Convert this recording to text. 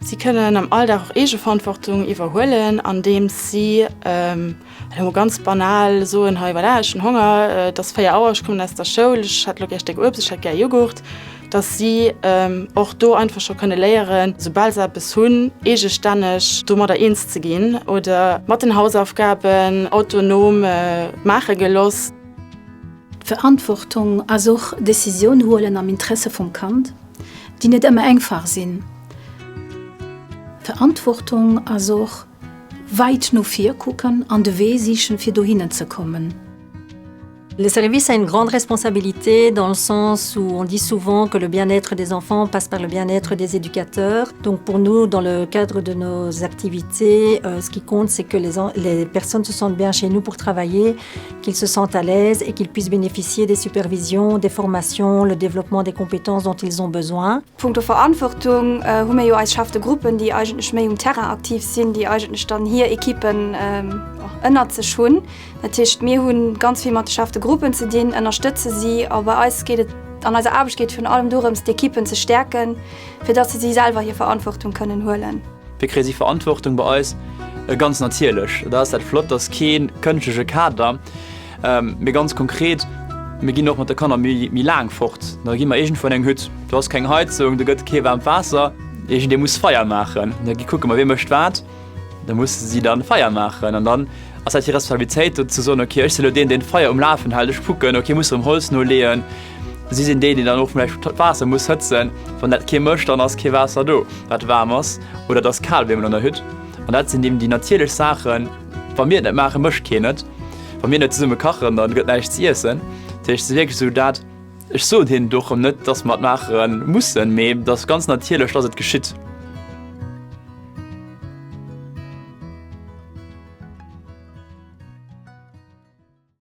Si kënnen am Alldag och Eegeverantwortung iwwerhuelen, andeems si elo mol ganz banal soen, hei voilà, ech hunn Honger, et ass 4 Auer, ech kommen aus der Schoul, ech hätt elo gär e Stéck Uebst, ech hätt gär Jughurt, dass si och do einfach scho kënne léieren, soubal se eppes hunn, eegestänneg domadder eens ze ginn oder mat den Hausaufgaben autonom maache geloss. D'Verantwortung ass och Decisioun huelen am Interesse vum Kand, déi net ëmmer engfach sinn. Verantwortung ass och weit no vir kucken an de Wee sichen, fir dohinnen ze kommen. Le service a une grande responsabilité dans le sens où on dit souvent que le bien-être des enfants passe par le bien-être des éducateurs. Donc pour nous, dans le cadre de nos activités, euh, ce qui compte, c'est que les, les personnes se sentent bien chez nous pour travailler, qu'ils se sentent à l'aise et qu'ils puissent bénéficier des supervisions, des formations, le développement des compétences dont ils ont besoin. Punkto Verantwortung hu mir jo eis Chefs de Gruppen, déi eigentlech méi um Terrain aktiv sinn, déi eigentlech dann hir Ekippen ënnert sech hunn. Dat heescht, mir hu ganz vill mat de Chefs de Gruppen ze dinn, ënnerstëtze si. A bei eis geet et, an eiser Aarbecht geet et virun allem dorëms, d'Ekippen ze stäerken, fir datt se si selwer hir Verantwortung kënnen huelen. Wéi kréie si Verantwortung bei eis? Ganz natierlech. Da ass dat flott, dass kee kënschtleche Kader, mee ganz konkret, mir ginn och mat de Kanner méi méi laang fort. Da gi mer iergendwou an eng Hütt, do ass keng Heizung, do gëtt kee waarmt Waasser, iergendee muss Feier maachen. Da gi kucke mer, wie mécht wat. Da musse si dann Feier maachen an dann ass dat hir Responsabilitéit do ze soen, okay ech sinn elo deen, deen d'Feier um Lafen hält, ech kucken, okay muss erëm Holz noleeën. Si sinn déi, déi dann och vläicht d'Waasser muss hëtzen. Wann dat kee mécht, dann ass kee Waasser do, wat waarm ass oder et ass kal op eemol an der Hütt. An dat sinn eben déi natierlech Saachen, wa mir et net maachen, mécht keen et. Wa mir net zesumme kachen, dann gëtt näischt ze iessen. Dat heescht, et ass wierklech esou dat, ech soen hinnen et och erëm net, dass mer et maache mussen, mee et ass ganz natierlech, dass et geschitt.